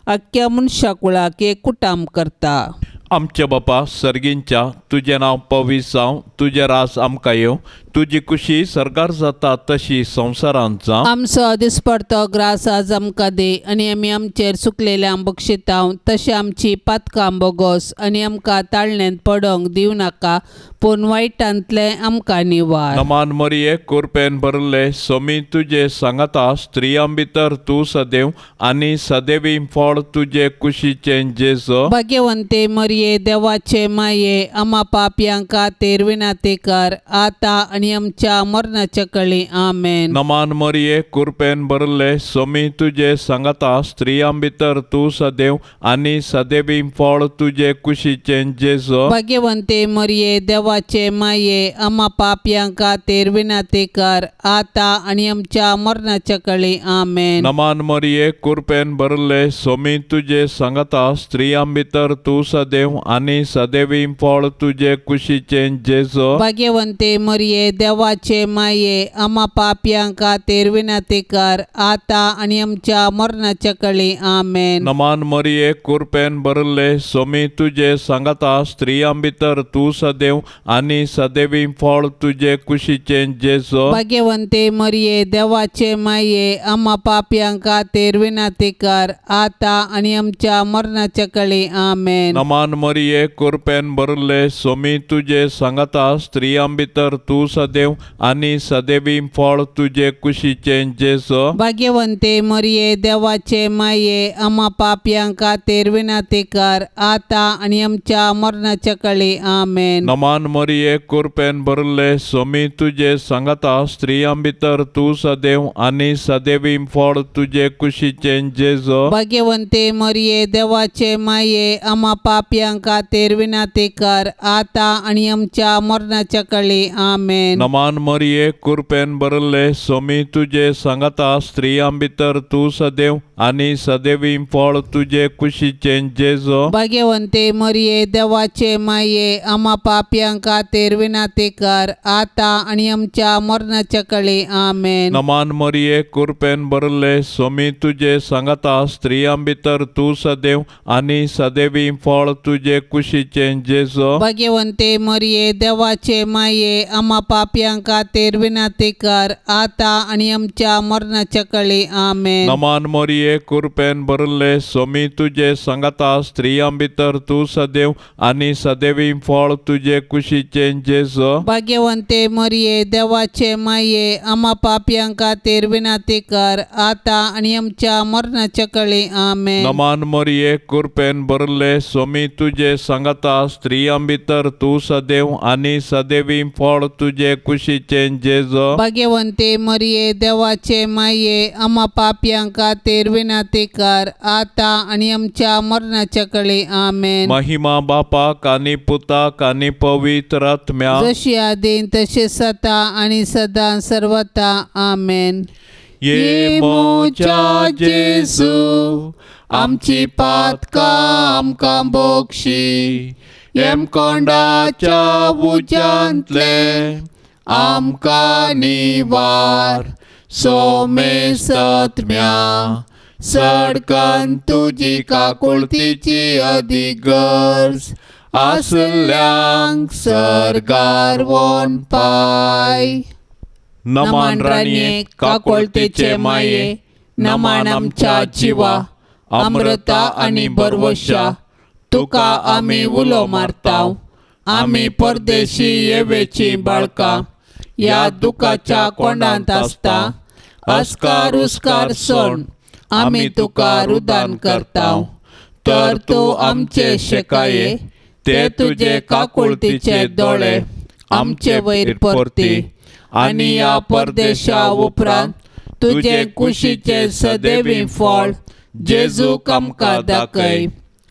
आख्ख्या मनशा कुळाक एकूटाम करता। आमच्या बापा सर्गींच्या तुजें नांव पवित्र जावं, तुजें रास आमकां येवं, तुजी कुशी सर्गार जाता तशी संवसारांत जावं। आमचो दिसपडतो ग्रास आज आमकां दी आनी आमी आमचेर चुकलेल्यांक बक्षितांव तशें आमची पातकां बोगोस आनी आमकां ताळण्यांत पडोंक दिवं नाका, पूण वायटांतलें आमकां निवार। नमान मरिये कुरपेन भरले स्वामी तुजे सांगाता, स्त्रियां भितर तूं सदैव आनी सदैवी फळ तुजे कुशीचें जेजू। भाग्यवंते मरिये देवाचे माये आमा पापयां खातीर विनंती कर आतां आनी आनी आमच्या मरणाच्या कळी आमेन. नमान मरिये कृपेन भरले सोमी तुजे सांगाता स्त्रियां भितर तूं सदैव आनी सदैवी फळ तुजे कुशीचें जेजू. भाग्यवंते मरिये देवाचे माये आमा पापयां खातीर विनंती कर आतां आनी आमच्या मरणाच्या कळी आमेन. नमान मरिये कृपेन भरले सोमी तुजे सांगाता स्त्रियां भितर तूं सदैव आनी सदैवी फळ तुजे कुशीचें जेजू. भाग्यवंते मरिये देवाचे माये आमा पापयां खातीर विनंती कर आतां आनी आमच्या मरणाच्या कळी आमेन. नमान मरिये कृपेन भरले सोमी तुजे सांगाता स्त्रियां भितर तूं सदैव आनी सदैवी फळ तुजे कुशीचें जेजू. भाग्यवंते मरिये देवाचे माये आमा पापयां खातीर विनंती कर आतां आनी आमच्या मरणाच्या कळी आमेन. नमान मरिये कृपेन भरले सोमी तुजे सांगाता स्त्रियां भितर तूं सदैव आनी सदैवी फळ तुजे कुशीचें जेजू. भाग्यवंते मरिये देवाचे माये आमा पापयां खातीर विनंती कर आतां आनी आमच्या मरणाच्या कळी आमेन. नमान मरिये कृपेन भरले सोमी तुजे सांगाता स्त्रियां भितर तूं सदैव आनी सदैवी फळ तुजे कुशीचें जेजू. भाग्यवंते मरिये देवाचे माये आमा पापयां खातीर विनंती कर आतां आनी आमच्या मरणाच्या कळी आमेन. नमान मरिये कृपेन भरले सोमी तुजे सांगाता स्त्रियां भितर तूं सदैव आनी सदैवी फळ तुजे कुशीचें जेजू. भाग्यवंते मरिये देवाचे माये आमा पापयां खातीर विनंती कर आतां आनी आमच्या मरणाच्या कळी आमेन. नमान मरिये कृपेन भरले सोमी तुजे सांगाता स्त्रियां भितर तूं सदैव आनी सदैवी फळ तुजे कुशीचें जेजू. भाग्यवंते मरिये देवाचे माये आमा पापयां खातीर विनंती कर आतां आनी आमच्या मरणाच्या कळी आमेन. नमान मरिये कृपेन भरले सोमी तुजे सांगाता स्त्रियां भितर तूं सदैव आनी सदैवी फळ तुजे कुशीचें जेजू. भाग्यवंते मरिये देवाचे माये आमा पापयां खातीर विनंती कर आतां आनी आमच्या मरणाच्या कळी आमेन. नमान मरिये कृपेन भरले सोमी तुजे सांगाता स्त्रियां भितर तूं सदैव आनी सदैवी फळ तुजे कुशीचें जेजू. भाग्यवंते मरिये देवाचे माये आमा पापयां खातीर विनंती कर आतां आनी आमच्या मरणाच्या कळी आमेन. महिमा बापाक आनी पुताक आनी पवित्र आत्म्याक, जशी आदीन तशी सदा आनी सदां सर्वता आमेन. ये म्हज्या जेजू आमची पातकां आमकां बक्षी येमकोंडाच्या उज्यांतले आमकां निवार सोमेसत्म्या सडकन तुजी काकुळतीची अदीक गरज आसल्यांक सर्गार वोन पाय. नमान राणये काकुळतीचे माये नमान आमच्या जिवा अमृता आनी बरवशा तुका आमी उलो मारताव. आमी परदेशी येवेची बाळकां ह्या दुखाच्या कोंडांत आसता अस्कार उस्कार सोड आमी तुका रुदान करताव. तर तूं आमचे शेकाये ते तुजे काकुळतीचे दोळे आमचे वयर परती आनी ह्या परदेशा उपरांत तुजे कुशीचे सदैवी फळ जेजूक आमकां दाखय.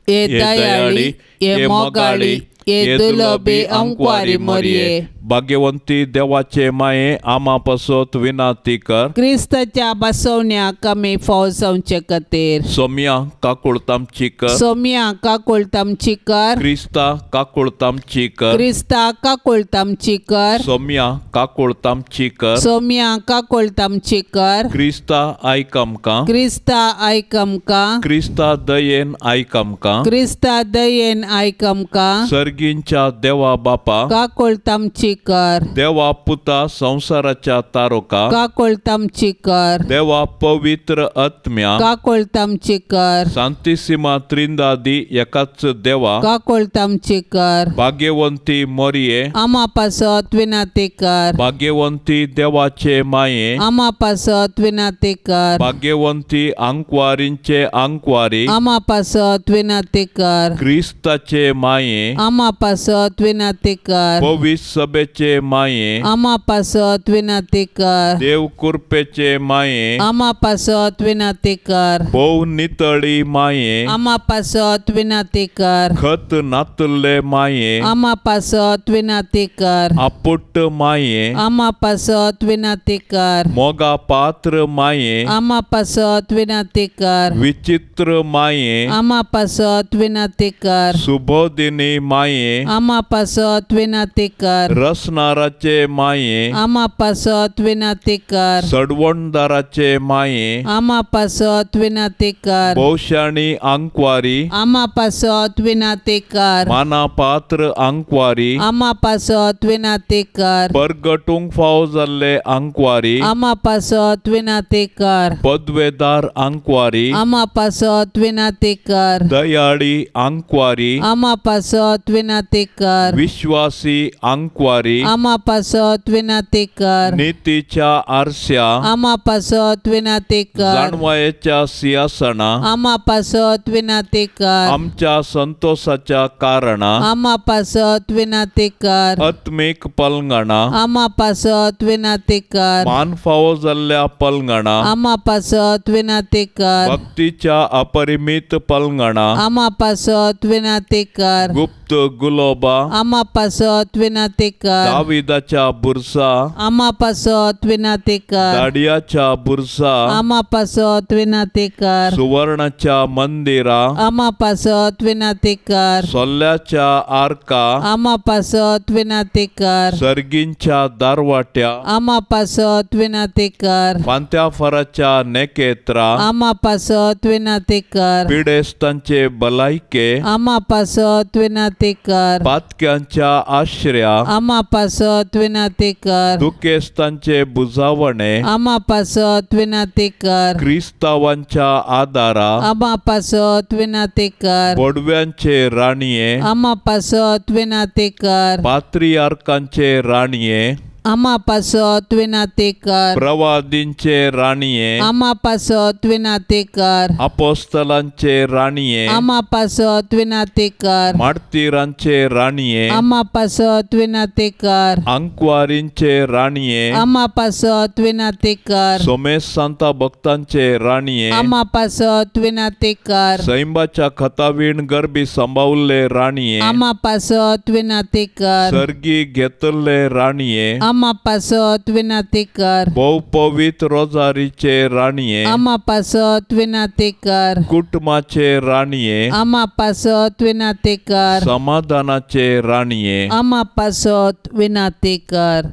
हे दयाळी हे मोगाळी हे दुलबी अंकवारी मरिये भाग्यवंती देवाचे माये आमा पासत विनंती कर. क्रिस्ताच्या बसवण्याक आमी फाव जावचे खातीर. सोम्या काकुळतामची कर. सोम्या काकुळतामची कर. क्रिस्ता काकुळतामची कर. क्रिस्ता काकुळतामची कर. सोम्या काकुळतामची कर. सोम्या काकुळतामची कर. क्रिस्ता आयक आमकां. क्रिस्ता आयक आमकां. क्रिस्ता दयेन आयक आमकां. क्रिस्ता दयेन आयक आमकां. सर्गींच्या देवा बापा काकुळतामची कर. देवा पुता संवसाराच्या तारोका काकुळतामची कर. देवा पवित्र आत्म्या काकुळतामची कर. सांतिसिमा त्रिंदादी एकाच देवा काकुळतामची कर. भाग्यवंती मरिये आमा पासत विनंती कर. भाग्यवंती देवाचे माये आमा पासत विनंती कर. भाग्यवंती आंकवारींचे आंकवारी आमा पासत विनंती कर. क्रिस्ताचे माये आमा पासत विनंती कर. पवित्र कुर्पेचे माये आमा पासत विनंती कर। देव कुर्पेचे माये आमा पासत विनंती कर। भोव नितळी माये आमा पासत विनंती कर। खत नातुल्ले माये आमा पासत विनंती कर। आपुट्ट माये आमा पासत विनंती कर। मोगा पात्र माये आमा पासत विनंती कर। विचित्र माये आमा पासत विनंती कर। सुबोधिनी माये आमा पासत विनंती कर। रसनाराचे माये आमा पासत विनंती कर। सडवणदाराचे माये आमा पासत विनंती कर। भोवशाणी आंकवारी आमा पासत विनंती कर। माना पात्र आंकवारी आमा पासत विनंती कर। परगटूंक फाव जाल्ले आंकवारी आमा पासत विनंती कर। पदवेदार आंकवारी आमा पासत विनंती कर। दयाळी आंकवारी आमा पासत विनंती कर। विश्वासी आंकवारी आमा पासत विनंती कर। नितीच्या आरस्या आमा पासत विनंती कर। जाणवायेच्या सिंहासना आमा पासत विनंती कर। आमच्या संतोषाच्या कारणा आमा पासत विनंती कर। आत्मीक पलंगणा आमा पासत विनंती कर। मान फावो जाल्ल्या पलंगणा आमा पासत विनंती कर। भक्तीच्या अपरिमित पलंगणा आमा पासत विनंती कर। गुप्त गुलोबा आमा पासत विनंती कर। दाविदाच्या बुरसा आमा पासत विनंती कर। दाडियाच्या बुरसा आमा पासत विनंती कर। सुवर्णाच्या मंदिरा आमा पासत विनंती कर। सोल्ल्याच्या आरका आमा पासत विनंती कर। सर्गींच्या दारवाट्या आमा पासत विनंती कर। फांत्याफराच्या नेकेत्रा आमा पासत विनंती कर। पिडेस्तांचे बलायके आमा पासत विनंती कर। पातक्यांच्या आश्रया आमा पासत विनंती कर। दुखेस्तांचे बुजावणे आमा पासत विनंती कर। क्रिस्तावांच्या आदारा आमा पासत विनंती कर। बोडव्यांचे राणये आमा पासत विनंती कर। पात्रियार्कांचे राणये आमा पासत विनंती कर। प्रवादींचे राणये आमा पासत विनंती कर। अपोस्तलांचे राणये आमा पासत विनंती कर। मार्तीरांचे राणये आमा पासत विनंती कर। आंकवारींचे राणये आमा पासत विनंती कर। सोमेश सांता भक्तांचे राणये आमा पासत विनंती कर। सैंबाच्या खतावीण गर्भी सांबावल्ले राणये आमा पासत विनंती कर। सर्गी घेतल्ले राणये आमा पासत विनंती कर। भोव पवित्र रोजारीचे राणये आमा पासत विनंती कर। कुटुंबाचे राणये आमा पासत विनंती कर। समाधानाचे राणये आमा पासत विनंती कर।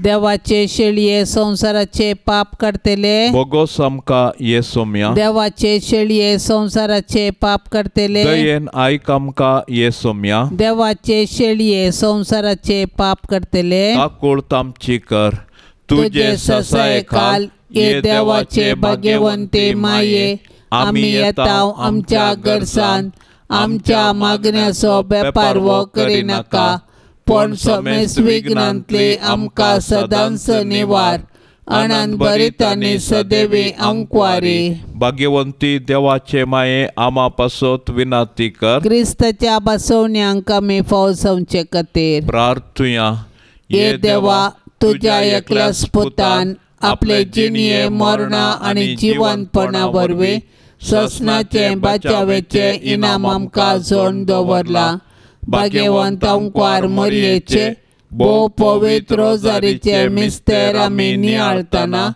देवाचे शेळये संसाराचे पाप करतले बोगोस आमकां ये सोम्या। देवाचे शेळये संसाराचे पाप करतले दयेन आयक आमकां ये सोम्या। देवाचे शेळये संसाराचे पाप करतले काकूळत आमची कर। तुझे ससाये खाल ये देवाचे भाग्यवंते माये आमी येताव आमच्या गरसान आमच्या मागण्याचो बेपारवो करिनाका पण समेस विघ्नांतली आमकां सदांच निवार। आनंद भरीत आनी सदैवी आंकवारी भाग्यवंती देवाचे माये आमा पासत विनंती कर। क्रिस्ताच्या बसवण्यांक आमी फाव जावचे खातीर प्रार्थुया। ये देवा तुज्या एकल्याच पुतान आपले जिणये मरणा आनी जिवंतपणा वरवीं ससनाचें बचावेचें इनाम आमकां जोडून दवरलां। भाग्यवंत आंकवार मरयेचे भोव पवित्र रोजारीचे मिस्तेर आमी नियाळतना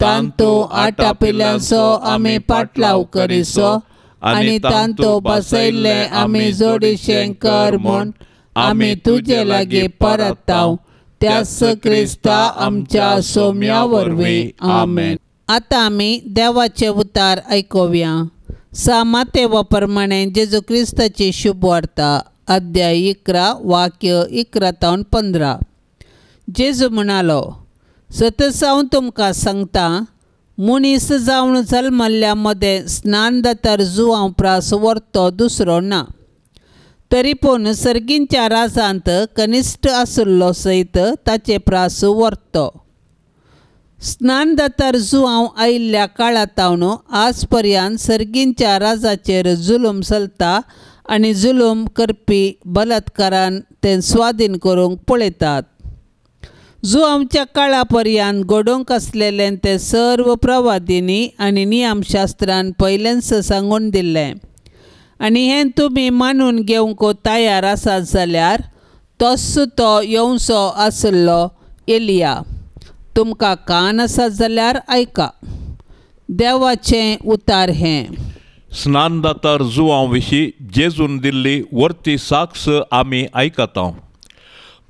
तांतू आटापिल्यांचो आमी पाटलाव करिसो आनी तांतू बसयल्लें आमी जोडीशें कर म्हूण आमी तुजे लागीं परताव त्याच क्रिस्ता आमच्या सोम्या वरवीं आमेन। आतां आमी देवाचे उतार आयकुया। सामातेवा प्रमाणे जेजू क्रिस्ताची शुभ वार्ता अध्याय 11 वाक्य 11 तावन 15। जेजू म्हणालो सतत हांव तुमकां सांगता मनीस जावन जल्मल्ल्या मदें स्नान जातार जुवांव प्रास व्हरतो दुसरो ना तरी पूण सर्गींच्या राजांत कनिश्ठ आशिल्लो सयत ताचे प्रास व्हरतो। स्नान जातार जुवांव आयिल्ल्या काळांत आज पर्यंत सर्गींच्या राजाचेर जुलूम चलता आनी जुलूम करपी बलात्कारान तें स्वाधीन करूंक पळयतात। जुवांवच्या काळा पर्यंत घडोवंक आसलेलें तें सर्व प्रवादींनी आनी नियमशास्त्रान पयलेंच सांगून दिल्लें. आनी हें तुमी मानून घेवंक तयार आसात जाल्यार तोच तो येवचो आसलो एलिया. तुमकां कान आसात जाल्यार आयका. देवाचें उतार हें. स्नानदातार जुवां विशीं जेजून दिल्ली वर्ती साक्ष आमी आयकता.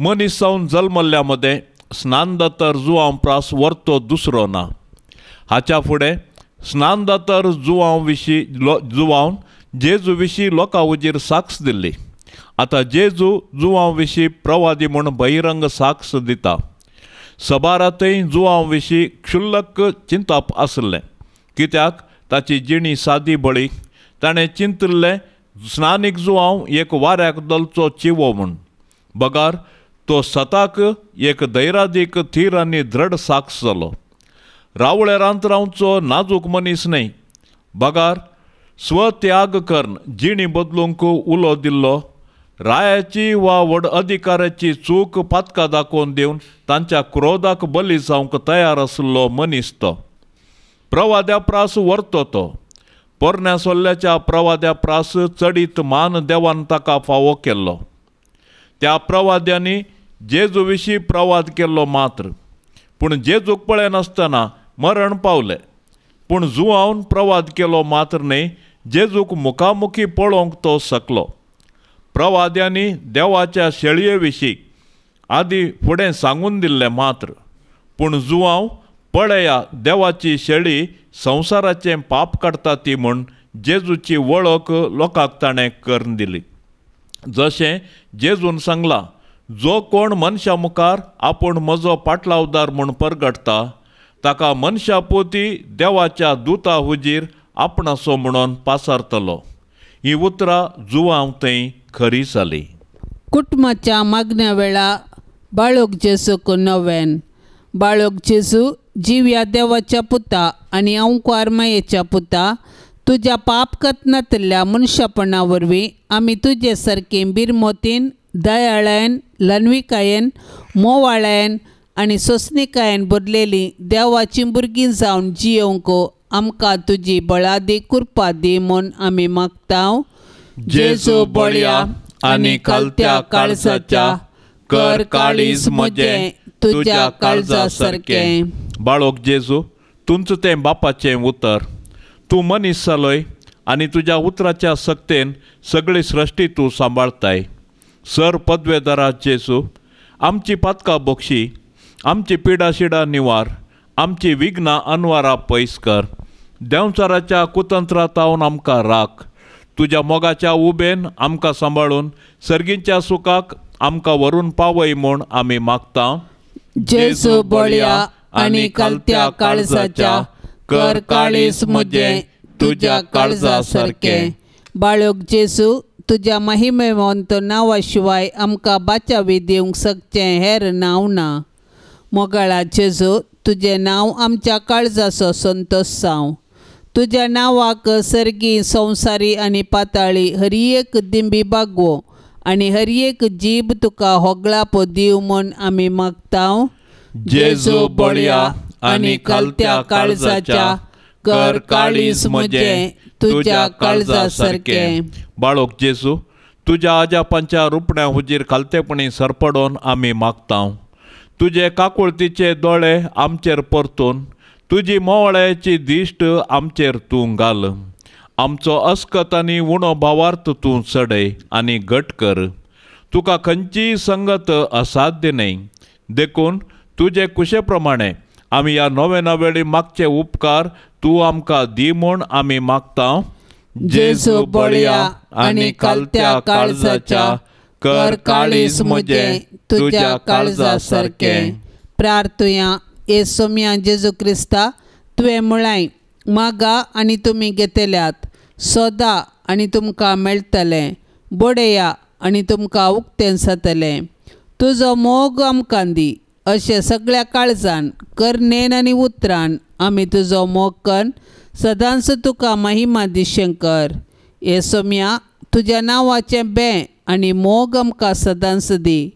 मनीस जावन जल्मल्ल्या मदें स्नानदातार जुवां प्रास वर्तो दुसरो ना. हाच्या फुडें स्नानदातार जुवां विशीं जुवान जेजू विशीं लोकां हुजीर साक्ष दिल्ली. आतां जेजू जुवां विशीं प्रवादी म्हूण बहिरंग साक्ष दिता. सबारांतय जुवां विशीं क्षुल्लक चिंतप आसलें, कित्याक ताची जिणी सादी बळी. ताणें चिंतिल्लें स्नानीक जुवांव एक वाऱ्याक दलचो चिवो म्हूण, बगार तो सताक एक धैरादीक थीर आनी दृढ साक्ष जालो. रावळेरांत रावचो नाजूक मनीस न्हय, बगार स्वत्याग करून जिणी बदलूंक उलो दिल्लो. रायाची वा व्हड अधिकाऱ्याची चूक पातकां दाखोवन दिवन तांच्या क्रोधाक बली जावंक तयार आशिल्लो मनीस तो. प्रवाद्या प्रास व्हरतो तो. पोरण्या सोल्ल्याच्या प्रवाद्या प्रास चडीत मान देवान ताका फावो केल्लो. त्या प्रवाद्यांनी जेजू विशीं प्रवाद केल्लो मात्र, पूण जेजूक पळयनासतना मरण पावले. पूण जुवान प्रवाद केलो मात्र न्हय, जेजूक मुखामुखी पळोवंक तो शकलो. प्रवाद्यांनी देवाच्या शेळये विशीं आदी फुडें सांगून दिल्लें मात्र, पूण जुवांव पळया देवाची शेळी संवसाराचें पाप काडटा ती म्हूण जेजूची वळख लोकांक ताणें करून दिली. जशें जेजून सांगलां, जो कोण मनशा मुखार आपूण म्हजो पाटलावदार म्हूण परगटता ताका मनशा पोती देवाच्या दुता हुजीर आपणासो म्हणून पासारतलो. ही उतरां जुवांव थंय खरी जाली. कुटुंबाच्या मागण्या वेळा बाळक जेजूक नवेन. बाळक जेजू जिव्या देवाच्या पुता आनी अंकुर मायेच्या पुता, तुज्या पाप कथनांतल्या मनशापणा वरवीं आमी तुजे सारकी बिरमोतीन, दयाळायन, ल्हानविकायेन, मोवाळायन आनी सोंसणिकायेन भरलेली देवाचीं भुरगीं जावन जियोवंक आमकां तुजी बळादी कृपा दी म्हूण आमी मागता. जेजू बळया आनी खालत्या काळजाच्या कर काळीज म्हजें तुज्या काळजा सारकें. बाळक जेजू, तुमचें तें बापाचें उतर. तूं मनीस जालोय आनी तुज्या उतराच्या सक्तेन सगळी सृश्टी तूं सांबाळताय. सर पदवेदारा जेजू, आमची पातकां बक्षी, आमची पिडाशिडा निवार, आमची विघ्नां अनवारा पयस कर. देंवचाराच्या कुतंत्रातावन आमकां राख. तुज्या मोगाच्या उबेन आमकां सांबाळून सर्गींच्या सुखाक आमकां व्हरून पावय म्हूण आमी मागता. जेजू बळया आनी खालत्या काळजाच्या कर काळीज म्हजें तुज्या काळजा सारकें. बाळक जेजू, तुज्या महिमेवंत नांवा शिवाय आमकां बाचावी दिवंक शकचें हेर नांव ना. मोगाळा जेजू, तुजें नांव आमच्या काळजाचो संतोश जावं. तुज्या नांवाक सर्गी, संवसारी आनी पाताळी हर एक दिंबी बागवो आनी हर एक जीब तुका होगळापो दिव म्हूण आमी मागता. जेजू बळया आनी खालत्या काळजाच्या कर काळीज म्हजें तुज्या काळजा सारकें. बाळक जेजू, तुज्या आजापांच्या रुपण्या हुजीर खालतेपणी सरपडोन आमी मागता. तुजे काकुळतीचे दोळे आमचेर परतून तुजी मोवळ्याची दिश्ट आमचेर तूं घाल. आमचो अस्कत आनी उणो भावार्थ तूं चडय आनी घट कर. तुका खंयचीय संगत असाध्य न्हय, देखून तुजे कुशे प्रमाणे आमी ह्या नोवेना वेळी मागचे उपकार तूं आमकां दी म्हूण आमी मागता. जेजू बळया आनी खालत्या काळजाच्या कर काळीज म्हजें तुज्या काळजा सारकें. प्रार्थुया. ए सोम्या जेजू क्रिस्ता, तुवें म्हळाय मागा आनी तुमी घेतल्यात, सोदा आनी तुमकां मेळटलें, बडया आनी तुमकां उक्तें जातलें. तुजो मोग आमकां दी अशें सगळ्या काळजान, करणेन आनी उतरान आमी तुजो मोग करून सदांच तुका महिमा दिशें कर. हे सोम्या, तुज्या नांवाचें बें आनी मोग आमकां सदांच दी.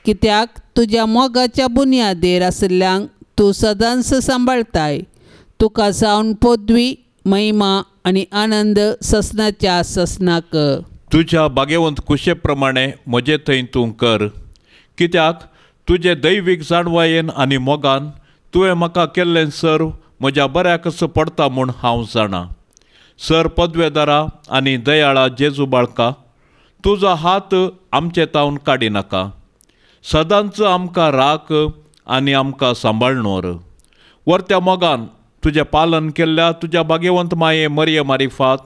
कित्याक तुज्या मोगाच्या बुन्यादेर आशिल्ल्यांक तूं सदांच सांबाळताय. तुका जावन पदवी, महिमा आनी आनंद ससनाच्या ससनाक. तुज्या भाग्यवंत कुशे प्रमाणे म्हजे थंय तूं कर, कित्याक तुजे दैवीक जाणवायेन आनी मोगान तुवें म्हाका केल्लें सर्व म्हज्या बऱ्याकच पडटा म्हूण हांव जाणा. सर पदवेदारा आनी दयाळा जेजू बाळका, तुजो हात आमचे तावन काडिनाका. सदांच आमकां राख आनी आमकां सांबाळनोर. वर्त्या मोगान तुजें पालन केल्ल्या तुज्या भाग्यवंत माये मरिये मारिफात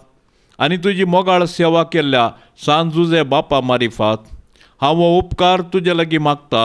आनी तुजी मोगाळ सेवा केल्ल्या सान जुजे बापा मारिफात हांव हो उपकार तुजे लागीं मागता.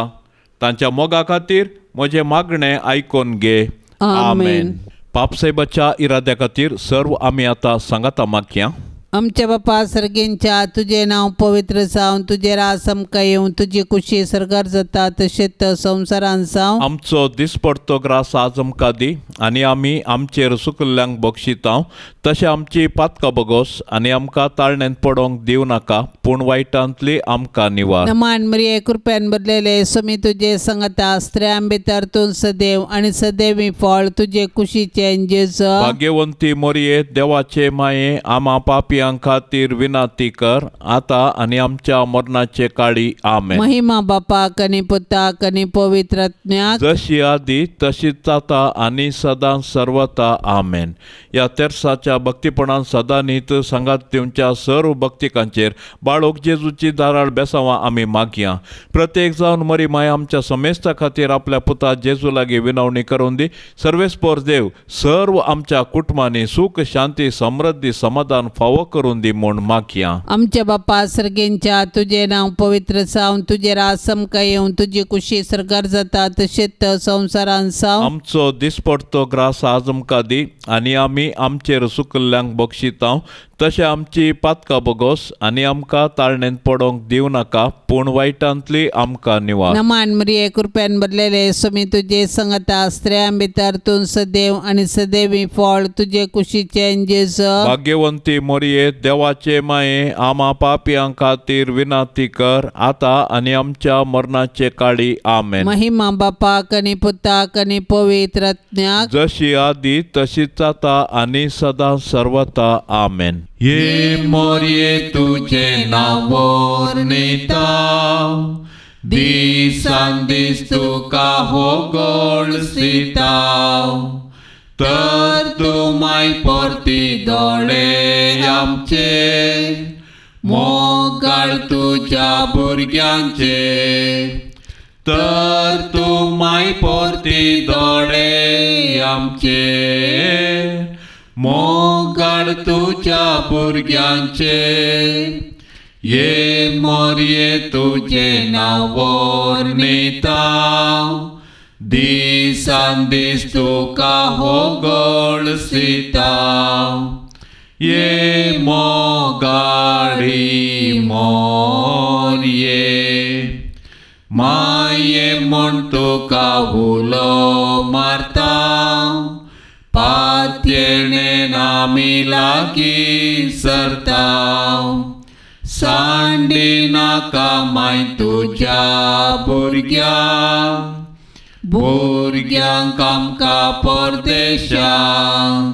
तांच्या मोगा खातीर म्हजें मागणें आयकोन घे. आमेन. पापसाहेबाच्या इराद्या खातीर सर्व आमी आतां सांगाता मागया. आमच्या बापा सर्गेंच्या, तुजें नांव पवित्र जावं, तुजें राज आमकां येवं, तुजी कुशी सर्गार जाता तशेंच संवसारान जावं. आमचो दिसपडतो ग्रास आज आमकां दी आनी आमी आमचेर सुकल्ल्यांक बक्षितांव तशें आमची पातकां बगोस आनी आमकां ताळण्यांत पडोंक दिवं नाका, पूण वायटांतली आमकां निवार. नमान मरिये, कृपेन भरलेले, स्वामी तुजे संगता, स्त्रियां भितर तूं सदैव आनी सदैवी फळ तुजे कुशीचें जेजू. भाग्यवंती मरिये, देवाचे माये, आमा पापी खातीर विनंती कर आता आनी आमच्या मरणाचे काळी. आमेन. महिमा बापाक आनी पुताक आनी पवित्र आत्म्याक, जशी आदी तशीच जाता आनी सदां सर्वता. आमेन. ह्या तेर्साच्या भक्तीपणान सदां नीत सांगात दिवच्या सर्व भक्तिकांचेर बाळोक जेजूची धाराळ बेसांवां आमी मागया. प्रत्येक जावन मरी माय आमच्या समेस्ता खातीर आपल्या पुता जेजू लागीं विनवणी करून दी. सर्वेस्पोर देव सर्व आमच्या कुटुंबांनी सुख, शांती, समृद्धी, समाधान फावो करून दी म्हूण मागया. आमच्या बापा सर्गेंच्या, तुजें नांव पवित्र जावं, तुजें राज आमकां येवं, तुजी कुशी सर्गार जाता तशेंच संवसारान जावं. आमचो दिसपडतो ग्रास आज आमकां दी आनी आमी आमचेर सुकल्ल्यांक बक्षितांव तशें आमची पातकां बगोस आनी आमकां ताळण्यांत पडोंक दिवं नाका, पूण वायटांतली आमकां निवार. नमान मरिये, कृपेन भरलेले, स्वामी तुजे संगता, स्त्रियां भितर तूं सदैव आनी सदैवी फळ तुजे कुशीचें जेजू. भाग्यवंती मरिये, देवाचे माये, आमा पापयां खातीर विनंती कर आता आनी आमच्या मरणाचे काळी. आमेन. महिमा बापाक आनी पुताक आनी पवित्र आत्म्याक, जशी आदी तशीच जाता आनी सदां सर्वता. आमेन. ये मोरये तुझे नांव वर्णिता, दिसान दीस तुका हो गळसिता, तर तूं माय परती दोळे आमचे, मोगाळ तुज्या भुरग्यांचे, तर तूं माय परती दोळे आमचे, मोगाळ तुज्या भुरग्यांचे. ये मोरये तुजें नांव वर्णिता, दिसान दीस तुका हो गळसिता, ये मोगाळी मोरये, माये म्हूण तुका उलो मारता, पातयेणेन आमी लागीं सरता, सांडी नाका माय तुज्या भुरग्यांक, भुरग्यांक आमकां परदेशांत,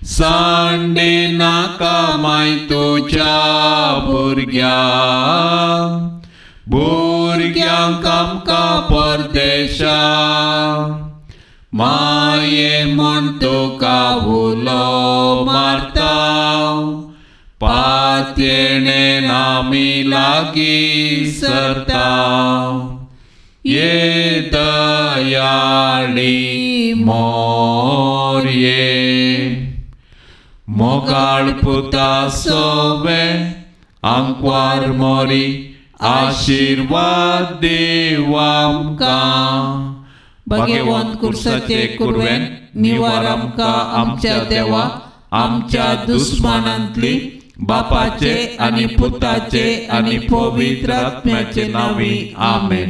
सांडी नाका माय तुज्या भुरग्यांक, भुरग्यांक आमकां परदेशांत, माये म्हूण तुका उलो मारता, पातयेणेन आमी लागीं सरता, ये दयाळी मोरये, मोगाळ पुता सोवे आंकवार मोरी, आशिर्वाद देव आमकां. भगवंत कुर्साचे कुरवेन निवार आमकां आमच्या देवा, आमच्या दुस्मानांतली, बापाचे आनी पुताचे आनी पवित्र आत्म्याचे नांवी. आमेन.